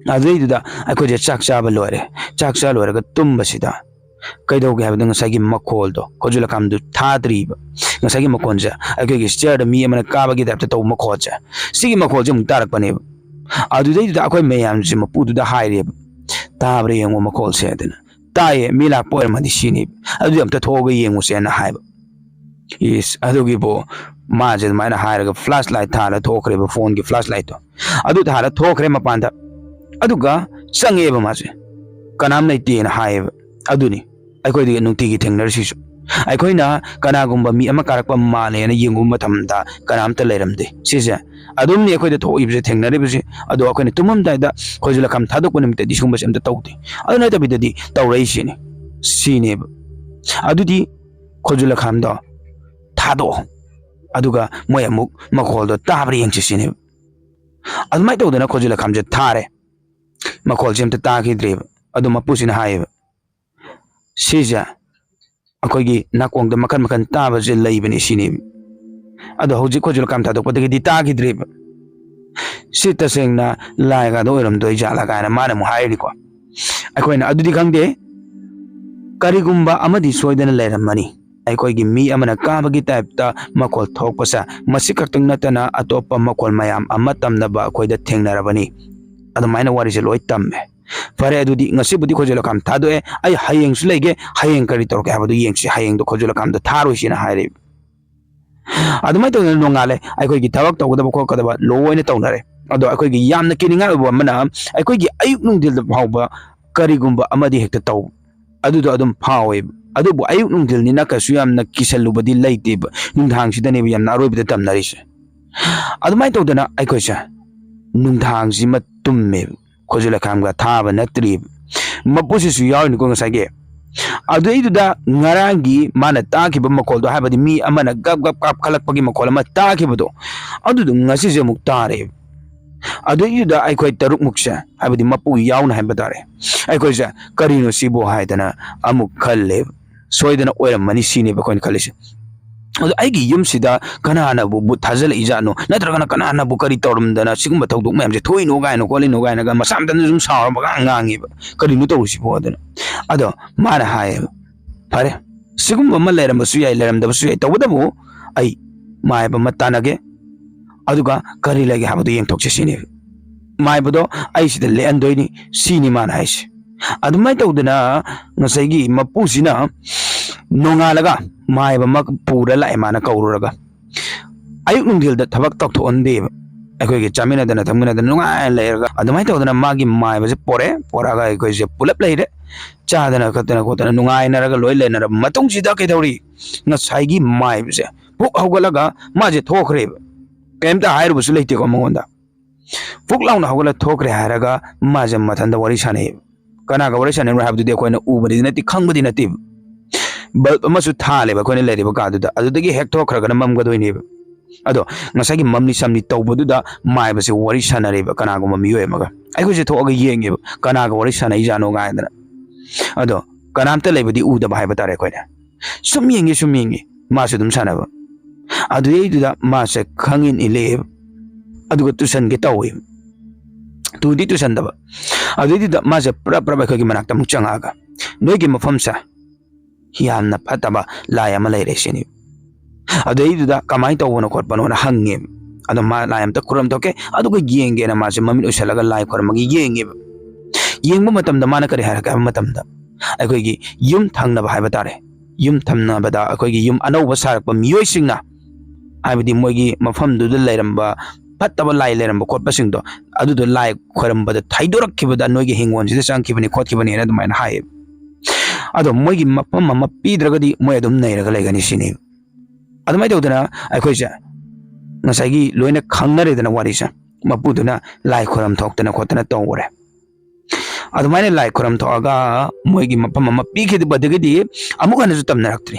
ꯑꯗꯨꯗꯩꯗꯨꯗ ꯑꯩꯈꯣꯏꯁꯦ ꯆꯥꯛ ꯆꯥꯕ ꯂꯣꯏꯔꯦ꯫ ꯆꯥꯛ ꯆꯥ ꯂꯣꯏꯔꯒ ꯇꯨꯝꯕꯁꯤꯗ ꯀꯩꯗꯧꯒꯦ ꯍꯥꯏꯕꯗ ꯉꯁꯥꯏꯒꯤ ꯃꯈꯣꯜꯗꯣ, ꯈꯨꯖꯨ ꯂꯀꯥꯝꯗꯨ ꯊꯥꯗ꯭ꯔꯤꯕ꯫ ꯉꯁꯥꯏꯒꯤ ꯃꯈꯣꯟꯁꯦ, ꯑꯩꯈꯣꯏꯒꯤ ꯁ꯭ꯇꯦꯌꯔꯗ ꯃꯤ ꯑꯃꯅ ꯀꯥꯕꯒꯤ ꯇꯥꯏꯞꯇ ꯇꯧꯕ ꯃꯈꯣꯜꯁꯦ, ꯁꯤꯒꯤ ꯃꯈꯣꯜꯁꯦ ꯑꯃꯨꯛ ꯇꯥꯔꯛꯄꯅꯦꯕ꯫ ꯑꯗꯨꯗꯩꯗꯨꯗ ꯑꯩꯈꯣꯏ ꯃꯌꯥꯝꯁꯦ ꯃꯄꯨꯗꯨꯗ ꯍꯥꯏꯔꯦꯕ, "ꯇꯥꯕ꯭ꯔꯥ ꯌꯦꯡꯉꯣ ꯃꯈꯣꯜꯁꯦ" ꯍꯥꯏꯗꯅ꯫ "ꯇꯥꯏꯌꯦ, ꯃꯤ ꯂꯥꯛꯄ ꯑꯣꯏꯔꯝꯃꯗꯤ ꯁꯤꯅꯤ, ꯑꯗꯨꯗꯤ ꯑꯝꯇ ꯊꯣꯛꯑꯒ ꯌꯦꯡꯉꯨꯁꯦꯅ" ꯍꯥꯏꯕ꯫ ꯏꯁ, ꯑꯗꯨꯒꯤꯕꯨ ꯃꯥꯁꯦ ꯑꯗꯨꯃꯥꯏꯅ ꯍꯥꯏꯔꯒ ꯐ꯭ꯂꯥꯁ ꯂꯥꯏꯠ ꯊꯥꯜꯂ ꯊꯣꯛꯈ꯭ꯔꯦꯕ, ꯐꯣꯟꯒꯤ ꯐ꯭ꯂꯥꯁ ꯂꯥꯏꯠꯇꯣ꯫ ꯑꯗꯨ ꯊꯥꯜꯂ ꯊꯣꯛꯈ꯭ꯔꯦ ꯃꯄꯥꯟꯗ꯫ ꯑꯗꯨꯒ ꯆꯪꯉꯛꯑꯦꯕ ꯃꯥꯁꯦ꯫ "ꯀꯅꯥꯝ ꯂꯩꯇꯦꯅ" ꯍꯥꯏꯌꯦꯕ꯫ ꯑꯗꯨꯅꯤ ꯑꯩꯈꯣꯏꯗꯒꯤ ꯅꯨꯡꯇꯤꯒꯤ ꯊꯦꯡꯅꯔꯤꯁꯤꯁꯨ꯫ ꯑꯩꯈꯣꯏꯅ ꯀꯅꯥꯒꯨꯝꯕ ꯃꯤ ꯑꯃ ꯀꯥꯔꯛꯄ ꯃꯥꯜꯂꯦꯅ ꯌꯦꯡꯉꯨꯕ ꯃꯇꯝꯗ ꯀꯅꯥꯝꯇ ꯂꯩꯔꯝꯗꯦ꯫ ꯁꯤꯁꯦ ꯑꯗꯨꯝꯅꯤ ꯑꯩꯈꯣꯏꯗ ꯊꯣꯛꯏꯕꯁꯦ, ꯊꯦꯡꯅꯔꯤꯕꯁꯦ꯫ ꯑꯗꯣ ꯑꯩꯈꯣꯏꯅ ꯇꯨꯝꯃꯝꯗꯥꯏꯗ ꯈꯣꯏꯖꯨ ꯂꯈꯥꯝ ꯊꯥꯗꯣꯛꯄ ꯅꯨꯃꯤꯠꯇꯗꯤ ꯁꯤꯒꯨꯝꯕꯁꯦ ꯑꯝꯇ ꯇꯧꯗꯦ꯫ ꯑꯗꯨ ꯅꯠꯇꯕꯤꯗꯗꯤ ꯇꯧꯔꯛꯏꯁꯤꯅꯤ꯫ ꯁꯤꯅꯦꯕ꯫ ꯑꯗꯨꯗꯤ ꯈꯣꯏꯖꯨ ꯂꯈꯥꯝꯗꯣ ꯊꯥꯗꯣꯛꯑꯣ꯫ ꯑꯗꯨꯒ ꯃꯣꯏ ꯑꯃꯨꯛ ꯃꯈꯣꯜꯗꯣ ꯇꯥꯕ꯭ꯔꯥ ꯌꯦꯡꯁꯤ ꯁꯤꯅꯦꯕ꯫ ꯑꯗꯨꯃꯥꯏꯅ ꯇꯧꯗꯅ ꯈꯣꯖꯨ ꯂꯩꯈꯥꯝꯁꯦ ꯊꯥꯔꯦ꯫ ꯃꯈꯣꯜꯁꯦ ꯑꯝꯇ ꯇꯥꯈꯤꯗ꯭ꯔꯦꯕ꯫ ꯑꯗꯨ ꯃꯄꯨꯁꯤꯅ ꯍꯥꯏꯌꯦꯕ, "ꯁꯤꯁꯦ ꯑꯩꯈꯣꯏꯒꯤ ꯅꯥꯀꯣꯡꯗ ꯃꯈꯟ ꯃꯈꯟ ꯇꯥꯕꯁꯦ ꯂꯩꯕꯅꯤ" ꯁꯤꯅꯦꯕ꯫ ꯑꯗꯣ ꯍꯧꯖꯤꯛ ꯈꯣꯖꯨ ꯂꯩꯈꯥꯝ ꯊꯥꯗꯣꯛꯄꯗꯒꯤꯗꯤ ꯇꯥꯈꯤꯗ꯭ꯔꯦꯕ꯫ "ꯁꯤ ꯇꯁꯦꯡꯅ ꯂꯥꯏꯒꯗꯣ ꯑꯣꯏꯔꯝꯗꯣꯏ ꯖꯥꯠꯂꯥ?" ꯀꯥꯏꯅ ꯃꯥꯅ ꯑꯃꯨꯛ ꯍꯥꯏꯔꯤꯀꯣ꯫ ꯑꯩꯈꯣꯏꯅ ꯑꯗꯨꯗꯤ ꯈꯪꯗꯦ, ꯀꯔꯤꯒꯨꯝꯕ ꯑꯃꯗꯤ ꯁꯣꯏꯗꯅ ꯂꯩꯔꯝꯃꯅꯤ꯫ ꯑꯩꯈꯣꯏꯒꯤ ꯃꯤ ꯑꯃꯅ ꯀꯥꯕꯒꯤ ꯇꯥꯏꯞꯇ ꯃꯈꯣꯜ ꯊꯣꯛꯄꯁꯦ, ꯃꯁꯤ ꯈꯛꯇꯪ ꯅꯠꯇꯅ ꯑꯇꯣꯞꯄ ꯃꯈꯣꯜ ꯃꯌꯥꯝ ꯑꯃ ꯇꯝꯅꯕ ꯑꯩꯈꯣꯏꯗ ꯊꯦꯡꯅꯔꯕꯅꯤ꯫ ꯑꯗꯨꯃꯥꯏꯅ ꯋꯥꯔꯤꯁꯦ ꯂꯣꯏ ꯇꯝꯃꯦ꯫ "ꯐꯔꯦ, ꯑꯗꯨꯗꯤ ꯉꯁꯤꯕꯨꯗꯤ ꯈꯣꯖꯨ ꯂꯩꯈꯥꯝ ꯊꯥꯗꯣꯛꯑꯦ, ꯑꯩ ꯍꯌꯦꯡꯁꯨ ꯂꯩꯒꯦ, ꯍꯌꯦꯡ ꯀꯔꯤ ꯇꯧꯔꯛꯀꯦ ꯍꯥꯏꯕꯗꯨ ꯌꯦꯡꯁꯤ, ꯍꯌꯦꯡꯗꯣ ꯈꯣꯖꯨ ꯂꯩꯈꯥꯝꯗꯣ ꯊꯥꯔꯣꯏꯁꯤꯅ" ꯍꯥꯏꯔꯦ꯫ ꯑꯗꯨꯃꯥꯏꯅ ꯇꯧꯗꯅ ꯅꯣꯡꯉꯥꯜꯂꯦ꯫ ꯑꯩꯈꯣꯏꯒꯤ ꯊꯕꯛ ꯇꯧꯒꯗꯕ ꯈꯣꯠꯀꯗꯕ ꯂꯣꯏꯅ ꯇꯧꯅꯔꯦ꯫ ꯑꯗꯣ ꯑꯩꯈꯣꯏꯒꯤ ꯌꯥꯝꯅ ꯀꯤꯅꯤꯡꯉꯥꯏ ꯑꯣꯏꯕ ꯑꯃꯅ, ꯑꯩꯈꯣꯏꯒꯤ ꯑꯌꯨꯛ ꯅꯨꯡꯊꯤꯜꯗ ꯐꯥꯎꯕ ꯀꯔꯤꯒꯨꯝꯕ ꯑꯃꯗꯤ ꯍꯦꯛꯇ ꯇꯧꯕ ꯑꯗꯨꯗꯣ ꯑꯗꯨꯝ ꯐꯥꯎꯋꯦꯕ꯫ ꯑꯗꯨꯕꯨ ꯑꯌꯨꯛ ꯅꯨꯡꯊꯤꯜꯅꯤꯅ ꯀꯩꯁꯨ ꯌꯥꯝꯅ ꯀꯤꯁꯜꯂꯨꯕꯗꯤ ꯂꯩꯇꯦꯕ꯫ ꯅꯨꯡꯗꯥꯡꯁꯤꯗꯅꯦꯕ ꯌꯥꯝꯅ ꯑꯔꯣꯏꯕꯗ ꯇꯝꯅꯔꯤꯁꯦ꯫ ꯑꯗꯨꯃꯥꯏꯅ ꯇꯧꯗꯅ ꯑꯩꯈꯣꯏꯁꯦ ꯅꯨꯡꯗꯥꯡꯁꯤꯃ ꯇꯨꯝꯃꯦꯕ꯫ ꯈꯣꯖꯨ ꯂꯩꯈꯥꯝꯒ ꯊꯥꯕ ꯅꯠꯇ꯭ꯔꯤꯕ꯫ ꯃꯄꯨꯁꯤꯁꯨ ꯌꯥꯎꯔꯤꯅꯤꯀꯣ ꯉꯁꯥꯏꯒꯤ꯫ ꯑꯗꯨꯏꯗꯨꯗ ꯉꯔꯥꯡꯒꯤ ꯃꯥꯅ ꯇꯥꯈꯤꯕ ꯃꯈꯣꯜꯗꯣ, ꯍꯥꯏꯕꯗꯤ ꯃꯤ ꯑꯃꯅ ꯒꯞ ꯒꯞ ꯀꯥꯞꯈꯠꯂꯛꯄꯒꯤ ꯃꯈꯣꯜ ꯑꯃ ꯇꯥꯈꯤꯕꯗꯣ, ꯑꯗꯨꯗꯣ ꯉꯁꯤꯁꯦ ꯑꯃꯨꯛ ꯇꯥꯔꯦꯕ꯫ ꯑꯗꯨꯏꯗꯨꯗ ꯑꯩꯈꯣꯏ ꯇꯔꯨꯛꯃꯨꯛꯁꯦ, ꯍꯥꯏꯕꯗꯤ ꯃꯄꯨ ꯌꯥꯎꯅ ꯍꯥꯏꯕ ꯇꯥꯔꯦ, ꯑꯩꯈꯣꯏꯁꯦ "ꯀꯔꯤꯅꯣ ꯁꯤꯕꯨ?" ꯍꯥꯏꯗꯅ ꯑꯃꯨꯛ ꯈꯜꯂꯦꯕ꯫ "ꯁꯣꯏꯗꯅ ꯑꯣꯏꯔꯝꯃꯅꯤ" ꯁꯤꯅꯦꯕ ꯑꯩꯈꯣꯏꯅ ꯈꯜꯂꯤꯁꯦ꯫ ꯑꯗꯣ ꯑꯩꯒꯤ ꯌꯨꯝꯁꯤꯗ ꯀꯅꯥꯅꯕꯨ ꯕꯨꯠ ꯊꯥꯖꯤꯜꯂꯛꯏꯖꯥꯠꯅꯣ, ꯅꯠꯇ꯭ꯔꯒꯅ ꯀꯅꯥꯅꯕꯨ ꯀꯔꯤ ꯇꯧꯔꯝꯗꯅ ꯁꯤꯒꯨꯝꯕ ꯊꯧꯗꯣꯛ ꯃꯌꯥꯝꯁꯦ ꯊꯣꯛꯏꯅꯣ ꯀꯥꯏꯅ ꯈꯣꯠꯂꯤꯅꯣ ꯀꯥꯏꯅꯒ ꯃꯁꯥ ꯃꯊꯟꯇ ꯁꯨꯝ ꯁꯥꯎꯔꯒ ꯄꯉꯥꯡ ꯉꯥꯡꯉꯦꯕ꯫ "ꯀꯔꯤꯅꯣ ꯇꯧꯔꯤꯁꯤꯕꯣ?" ꯑꯗꯨꯅ꯫ ꯑꯗꯣ ꯃꯥꯅ ꯍꯥꯏꯌꯦꯕ, "ꯐꯔꯦ, ꯁꯤꯒꯨꯝꯕ ꯑꯃ ꯂꯩꯔꯝꯕꯁꯨ ꯌꯥꯏ, ꯂꯩꯔꯝꯗꯕꯁꯨ ꯌꯥꯏ, ꯇꯧꯕꯇꯕꯨ ꯑꯩ ꯃꯥꯏꯕ ꯑꯃ ꯇꯥꯟꯅꯒꯦ, ꯑꯗꯨꯒ ꯀꯔꯤ ꯂꯩꯒꯦ ꯍꯥꯏꯕꯗꯨ ꯌꯦꯡꯊꯣꯛꯁꯦ" ꯁꯤꯅꯦꯕ꯫ "ꯃꯥꯏꯕꯗꯣ ꯑꯩ ꯁꯤꯗ ꯂꯦꯛꯍꯟꯗꯣꯏꯅꯤ" ꯁꯤꯅꯤ ꯃꯥꯅ ꯍꯥꯏꯁꯦ꯫ ꯑꯗꯨꯃꯥꯏꯅ ꯇꯧꯗꯅ ꯉꯁꯥꯏꯒꯤ ꯃꯄꯨꯁꯤꯅ ꯅꯣꯡꯉꯥꯜꯂꯒ ꯃꯥꯏꯕ ꯑꯃ ꯄꯨꯔ ꯂꯥꯛꯑꯦ, ꯃꯥꯅ ꯀꯧꯔꯨꯔꯒ꯫ ꯑꯌꯨꯛ ꯅꯨꯡꯊꯤꯜꯗ ꯊꯕꯛ ꯇꯧꯊꯣꯛꯍꯟꯗꯦꯕ꯫ ꯑꯩꯈꯣꯏꯒꯤ ꯆꯥꯃꯤꯟꯅꯗꯅ ꯊꯛꯃꯤꯟꯅꯗꯅ ꯅꯨꯡꯉꯥꯏꯅ ꯂꯩꯔꯒ ꯑꯗꯨꯃꯥꯏꯅ ꯇꯧꯗꯅ ꯃꯥꯒꯤ ꯃꯥꯏꯕꯁꯦ ꯄꯣꯔꯛꯑꯦ꯫ ꯄꯣꯔꯛꯑꯒ ꯑꯩꯈꯣꯏꯁꯦ ꯄꯨꯂꯞ ꯂꯩꯔꯦ, ꯆꯥꯗꯅ ꯈꯣꯠꯇꯅ ꯈꯣꯠꯇꯅ ꯅꯨꯡꯉꯥꯏꯅꯔꯒ ꯂꯣꯏ ꯂꯩꯅꯔꯕ ꯃꯇꯨꯡꯁꯤꯗ ꯀꯩꯗꯧꯔꯤ? ꯉꯁꯥꯏꯒꯤ ꯃꯥꯏꯕꯁꯦ ꯄꯨꯛ ꯍꯧꯒꯠꯂꯒ ꯃꯥꯁꯦ ꯊꯣꯛꯈ꯭ꯔꯦꯕ꯫ ꯀꯩꯝꯇ ꯍꯥꯏꯔꯨꯕꯁꯨ ꯂꯩꯇꯦꯀꯣ ꯃꯉꯣꯟꯗ꯫ ꯄꯨꯛ ꯂꯥꯎꯅ ꯍꯧꯒꯠꯂ ꯊꯣꯛꯈ꯭ꯔꯦ ꯍꯥꯏꯔꯒ ꯃꯥꯁꯦ ꯃꯊꯟꯇ ꯋꯥꯔꯤ ꯁꯥꯟꯅꯩꯌꯦꯕ꯫ ꯀꯅꯥꯒ ꯋꯥꯔꯤ ꯁꯥꯟꯅꯔꯤꯅꯣ ꯍꯥꯏꯕꯗꯨꯗꯤ ꯑꯩꯈꯣꯏꯅ ꯎꯕꯗꯤ ꯅꯠꯇꯦ, ꯈꯪꯕꯗꯤ ꯅꯠꯇꯦꯕ꯫ ꯕꯜꯕ ꯑꯃꯁꯨ ꯊꯥꯜꯂꯦꯕ ꯑꯩꯈꯣꯏꯅ ꯂꯩꯔꯤꯕ ꯀꯥꯗꯨꯗ, ꯑꯗꯨꯗꯒꯤ ꯍꯦꯛ ꯊꯣꯛꯈ꯭ꯔꯒꯅ ꯃꯝꯒꯗꯣꯏꯅꯦꯕ꯫ ꯑꯗꯣ ꯉꯁꯥꯏꯒꯤ ꯃꯝꯂꯤ ꯁꯝꯂꯤ ꯇꯧꯕꯗꯨꯗ ꯃꯥꯏꯕꯁꯦ ꯋꯥꯔꯤ ꯁꯥꯟꯅꯔꯦꯕ ꯀꯅꯥꯒꯨꯝꯕ ꯃꯤꯑꯣꯏ ꯑꯃꯒ꯫ ꯑꯩꯈꯣꯏꯁꯦ ꯊꯣꯛꯑꯒ ꯌꯦꯡꯉꯦꯕ ꯀꯅꯥꯒ ꯋꯥꯔꯤ ꯁꯥꯟꯅꯩꯖꯥꯠꯅꯣ ꯀꯥꯏꯗꯅ꯫ ꯑꯗꯣ ꯀꯅꯥꯝꯇ ꯂꯩꯕꯗꯤ ꯎꯗꯕ ꯍꯥꯏꯕ ꯇꯥꯔꯦ ꯑꯩꯈꯣꯏꯅ꯫ ꯁꯨꯝ ꯌꯦꯡꯉꯤ, ꯁꯨꯝ ꯌꯦꯡꯉꯤ, ꯃꯥꯁꯨ ꯑꯗꯨꯝ ꯁꯥꯟꯅꯕ꯫ ꯑꯗꯨꯗꯩꯗꯨꯗ ꯃꯥꯁꯦ ꯈꯪꯏꯟ ꯏꯜꯂꯛꯑꯦꯕ, ꯑꯗꯨꯒ ꯇꯨꯁꯟꯒꯦ ꯇꯧꯋꯦꯕ꯫ ꯇꯨꯗꯤ ꯇꯨꯁꯟꯗꯕ꯫ ꯑꯗꯨꯗꯩꯗꯨꯗ ꯃꯥꯁꯦ ꯄ꯭ꯔꯞ ꯄ꯭ꯔꯞ ꯑꯩꯈꯣꯏꯒꯤ ꯃꯅꯥꯛꯇ ꯑꯃꯨꯛ ꯆꯪꯉꯛꯑꯒ, "ꯅꯣꯏꯒꯤ ꯃꯐꯝꯁꯦ ꯌꯥꯝꯅ ꯐꯠꯇꯕ ꯂꯥꯏ ꯑꯃ ꯂꯩꯔꯦ" ꯁꯤꯅꯤ꯫ ꯑꯗꯨꯗꯩꯗꯨꯗ ꯀꯃꯥꯏꯅ ꯇꯧꯕꯅꯣ ꯈꯣꯠꯄꯅꯣꯅ ꯍꯪꯉꯦꯕ꯫ ꯑꯗꯣ ꯃꯥ ꯂꯥꯏ ꯑꯝꯇ ꯈꯨꯔꯝ ꯊꯣꯛꯀꯦ, ꯑꯗꯨꯒ ꯌꯦꯡꯒꯦꯅ ꯃꯥꯁꯦ ꯃꯃꯤꯠ ꯎꯏꯁꯜꯂꯒ ꯂꯥꯏ ꯈꯨꯔꯝꯃꯒ ꯌꯦꯡꯉꯦꯕ꯫ ꯌꯦꯡꯕ ꯃꯇꯝꯗ ꯃꯥꯅ ꯀꯔꯤ ꯍꯥꯏꯔꯛꯀꯦ ꯍꯥꯏꯕ ꯃꯇꯝꯗ, ꯑꯩꯈꯣꯏꯒꯤ ꯌꯨꯝ ꯊꯪꯅꯕ ꯍꯥꯏꯕ ꯇꯥꯔꯦ, ꯌꯨꯝ ꯊꯪꯅꯕꯗ ꯑꯩꯈꯣꯏꯒꯤ ꯌꯨꯝ ꯑꯅꯧꯕ ꯁꯥꯔꯛꯄ ꯃꯤꯑꯣꯏꯁꯤꯡꯅ, ꯍꯥꯏꯕꯗꯤ ꯃꯣꯏꯒꯤ ꯃꯐꯝꯗꯨꯗ ꯂꯩꯔꯝꯕ ꯐꯠꯇꯕ ꯂꯥꯏ ꯂꯩꯔꯝꯕ ꯈꯣꯠꯄꯁꯤꯡꯗꯣ, ꯑꯗꯨꯗꯣ ꯂꯥꯏ ꯈꯣꯏꯔꯝꯕꯗ ꯊꯩꯗꯣꯔꯛꯈꯤꯕꯗ ꯅꯣꯏꯒꯤ ꯍꯤꯡꯒꯣꯜꯁꯤꯗ ꯆꯪꯈꯤꯕꯅꯤ ꯈꯣꯠꯈꯤꯕꯅꯤꯅ ꯑꯗꯨꯃꯥꯏꯅ ꯍꯥꯏꯌꯦꯕ꯫ ꯑꯗꯣ ꯃꯣꯏꯒꯤ ꯃꯐꯝ ꯑꯃ ꯄꯤꯗ꯭ꯔꯒꯗꯤ ꯃꯣꯏ ꯑꯗꯨꯝ ꯅꯩꯔꯒ ꯂꯩꯒꯅꯤ ꯁꯤꯅꯤ꯫ ꯑꯗꯨꯃꯥꯏꯅ ꯇꯧꯗꯅ ꯑꯩꯈꯣꯏꯁꯦ ꯉꯁꯥꯏꯒꯤ ꯂꯣꯏꯅ ꯈꯪꯅꯔꯦꯗꯅ ꯋꯥꯔꯤꯁꯦ꯫ ꯃꯄꯨꯗꯨꯅ ꯂꯥꯏ ꯈꯣꯏꯔꯝ ꯊꯣꯛꯇꯅ ꯈꯣꯠꯇꯅ ꯇꯧꯔꯦ꯫ ꯑꯗꯨꯃꯥꯏꯅ ꯂꯥꯏ ꯈꯣꯏꯔꯝ ꯊꯣꯛꯑꯒ ꯃꯣꯏꯒꯤ ꯃꯐꯝ ꯑꯃ ꯄꯤꯈꯤꯕꯗꯒꯤꯗꯤ ꯑꯃꯨꯛ ꯍꯟꯅꯁꯨ ꯇꯝꯅꯔꯛꯇ꯭ꯔꯤ꯫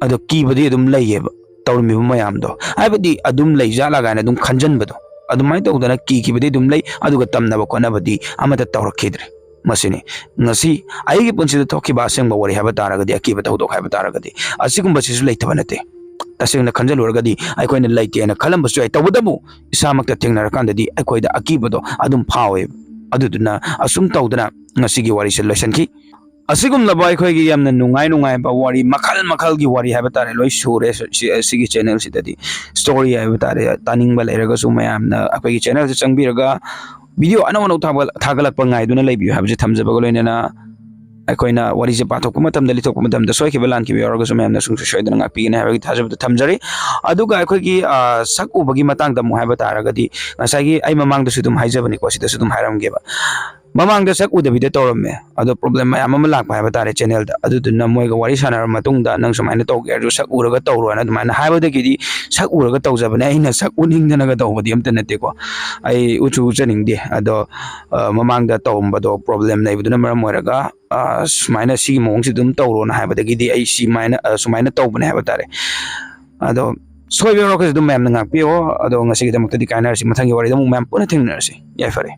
ꯑꯗꯣ ꯀꯤꯕꯗꯤ ꯑꯗꯨꯝ ꯂꯩꯌꯦꯕ, ꯇꯧꯔꯝꯃꯤꯕ ꯃꯌꯥꯝꯗꯣ, ꯍꯥꯏꯕꯗꯤ ꯑꯗꯨꯝ ꯂꯩꯖꯥꯠꯂ ꯀꯥꯏꯅ ꯑꯗꯨꯝ ꯈꯟꯖꯟꯕꯗꯣ, ꯑꯗꯨꯃꯥꯏꯅ ꯇꯧꯗꯅ ꯀꯤꯈꯤꯕꯗꯤ ꯑꯗꯨꯝ ꯂꯩ꯫ ꯑꯗꯨꯒ ꯇꯝꯅꯕ ꯈꯣꯠꯅꯕꯗꯤ ꯑꯃꯠꯇ ꯇꯧꯔꯛꯈꯤꯗ꯭ꯔꯦ꯫ ꯃꯁꯤꯅꯤ ꯉꯁꯤ ꯑꯩꯒꯤ ꯄꯨꯟꯁꯤꯗ ꯊꯣꯛꯈꯤꯕ ꯑꯁꯦꯡꯕ ꯋꯥꯔꯤ ꯍꯥꯏꯕ ꯇꯥꯔꯒꯗꯤ, ꯑꯀꯤꯕ ꯊꯧꯗꯣꯛ ꯍꯥꯏꯕ ꯇꯥꯔꯒꯗꯤ꯫ ꯑꯁꯤꯒꯨꯝꯕꯁꯤꯁꯨ ꯂꯩꯇꯕ ꯅꯠꯇꯦ꯫ ꯇꯁꯦꯡꯅ ꯈꯟꯖꯤꯜꯂꯨꯔꯒꯗꯤ ꯑꯩꯈꯣꯏꯅ ꯂꯩꯇꯦꯅ ꯈꯜꯂꯝꯕꯁꯨ ꯌꯥꯏ, ꯇꯧꯕꯇꯕꯨ ꯏꯁꯥꯃꯛꯇ ꯊꯦꯡꯅꯔꯀꯥꯟꯗꯗꯤ ꯑꯩꯈꯣꯏꯗ ꯑꯀꯤꯕꯗꯣ ꯑꯗꯨꯝ ꯐꯥꯎꯋꯦꯕ꯫ ꯑꯗꯨꯗꯨꯅ ꯑꯁꯨꯝ ꯇꯧꯗꯅ ꯉꯁꯤꯒꯤ ꯋꯥꯔꯤꯁꯦ ꯂꯣꯏꯁꯤꯟꯈꯤ꯫ ꯑꯁꯤꯒꯨꯝꯂꯕ ꯑꯩꯈꯣꯏꯒꯤ ꯌꯥꯝꯅ ꯅꯨꯡꯉꯥꯏ ꯅꯨꯡꯉꯥꯏꯕ ꯋꯥꯔꯤ, ꯃꯈꯜ ꯃꯈꯜꯒꯤ ꯋꯥꯔꯤ ꯍꯥꯏꯕ ꯇꯥꯔꯦ, ꯂꯣꯏ ꯁꯨꯔꯦ꯫ ꯁꯤ-, ꯁꯤ-, ꯁꯤꯒꯤ ꯆꯦꯅꯦꯜꯁꯤꯗꯗꯤ ꯁ꯭ꯇꯣꯔꯤ ꯍꯥꯏꯕ ꯇꯥꯔꯦ, ꯇꯥꯅꯤꯡꯕ ꯂꯩꯔꯒꯁꯨ ꯃꯌꯥꯝꯅ ꯑꯩꯈꯣꯏꯒꯤ ꯆꯦꯅꯦꯜꯁꯦ ꯆꯪꯕꯤꯔꯒ ꯚꯤꯗꯤꯑꯣ ꯑꯅꯧ ꯑꯅꯧ ꯊꯥꯒꯠ-, ꯊꯥꯒꯠꯂꯛꯄ ꯉꯥꯏꯗꯨꯅ ꯂꯩꯕꯤꯌꯨ ꯍꯥꯏꯕꯁꯦ ꯊꯝꯖꯕꯒ ꯂꯣꯏꯅꯅ, ꯑꯩꯈꯣꯏꯅ ꯋꯥꯔꯤꯁꯦ ꯄꯥꯊꯣꯛꯄ ꯃꯇꯝꯗ, ꯂꯤꯊꯣꯛꯄ ꯃꯇꯝꯗ ꯁꯣꯏꯈꯤꯕ ꯂꯥꯟꯈꯤꯕ ꯌꯥꯎꯔꯒꯁꯨ ꯃꯌꯥꯝꯅ ꯁꯨꯡꯁꯣꯏ ꯁꯣꯏꯗꯅ ꯉꯥꯛꯄꯤꯒꯅꯤ ꯍꯥꯏꯕꯒꯤ ꯊꯥꯖꯕꯗꯨ ꯊꯝꯖꯔꯤ꯫ ꯑꯗꯨꯒ ꯑꯩꯈꯣꯏꯒꯤ, ꯑ, ꯁꯛ ꯎꯕꯒꯤ ꯃꯇꯥꯡꯗ ꯑꯃꯨꯛ ꯍꯥꯏꯕ ꯇꯥꯔꯒꯗꯤ, ꯉꯁꯥꯏꯒꯤ ꯑꯩ ꯃꯃꯥꯡꯗꯁꯨ ꯑꯗꯨꯝ ꯍꯥꯏꯖꯕꯅꯤꯀꯣ, ꯁꯤꯗꯁꯨ ꯑꯗꯨꯝ ꯍꯥꯏꯔꯝꯒꯦꯕ꯫ ꯃꯃꯥꯡꯗ ꯁꯛ ꯎꯗꯕꯤꯗ ꯇꯧꯔꯝꯃꯦ, ꯑꯗꯣ ꯄ꯭ꯔꯣꯕ꯭ꯂꯦꯝ ꯃꯌꯥꯝ ꯑꯃ ꯂꯥꯛꯄ ꯍꯥꯏꯕ ꯇꯥꯔꯦ ꯆꯦꯅꯦꯜꯗ꯫ ꯑꯗꯨꯗꯨꯅ ꯃꯣꯏꯒ ꯋꯥꯔꯤ ꯁꯥꯟꯅꯔꯕ ꯃꯇꯨꯡꯗ, "ꯅꯪ ꯁꯨꯃꯥꯏꯅ ꯇꯧꯒꯦ ꯍꯥꯏꯔꯁꯨ ꯁꯛ ꯎꯔꯒ ꯇꯧꯔꯣꯅ" ꯑꯗꯨꯃꯥꯏꯅ ꯍꯥꯏꯕꯗꯒꯤꯗꯤ ꯁꯛ ꯎꯔꯒ ꯇꯧꯖꯕꯅꯦ꯫ ꯑꯩꯅ ꯁꯛ ꯎꯅꯤꯡꯗꯅꯒ ꯇꯧꯕꯗꯤ ꯑꯝꯇ ꯅꯠꯇꯦꯀꯣ, ꯑꯩ ꯎꯠꯁꯨ ꯎꯠꯆꯅꯤꯡꯗꯦ꯫ ꯑꯗꯣ, ꯑ, ꯃꯃꯥꯡꯗ ꯇꯧꯔꯝꯕꯗꯣ ꯄ꯭ꯔꯣꯕ꯭ꯂꯦꯝ ꯂꯩꯕꯗꯨꯅ ꯃꯔꯝ ꯑꯣꯏꯔꯒ, ꯑ, ꯁꯨꯃꯥꯏꯅ ꯁꯤꯒꯤ ꯃꯑꯣꯡꯁꯤ ꯑꯗꯨꯝ ꯇꯧꯔꯣꯅ ꯍꯥꯏꯕꯗꯒꯤꯗꯤ ꯑꯩ ꯁꯤꯃꯥꯏꯅ, ꯑ, ꯁꯨꯃꯥꯏꯅ ꯇꯧꯕꯅꯦ ꯍꯥꯏꯕ ꯇꯥꯔꯦ꯫ ꯑꯗꯣ ꯁꯣꯏꯕ ꯌꯥꯎꯔꯒꯁꯨ ꯑꯗꯨꯝ ꯃꯌꯥꯝꯅ ꯉꯥꯛꯄꯤꯌꯣ꯫ ꯑꯗꯣ ꯉꯁꯤꯒꯤꯗꯃꯛꯇꯗꯤ ꯀꯥꯏꯅꯔꯁꯤ, ꯃꯊꯪꯒꯤ ꯋꯥꯔꯤꯗ ꯑꯃꯨꯛ ꯃꯌꯥꯝ ꯄꯨꯟꯅ ꯊꯦꯡꯅꯔꯁꯤ꯫ ꯌꯥꯏꯐꯔꯦ꯫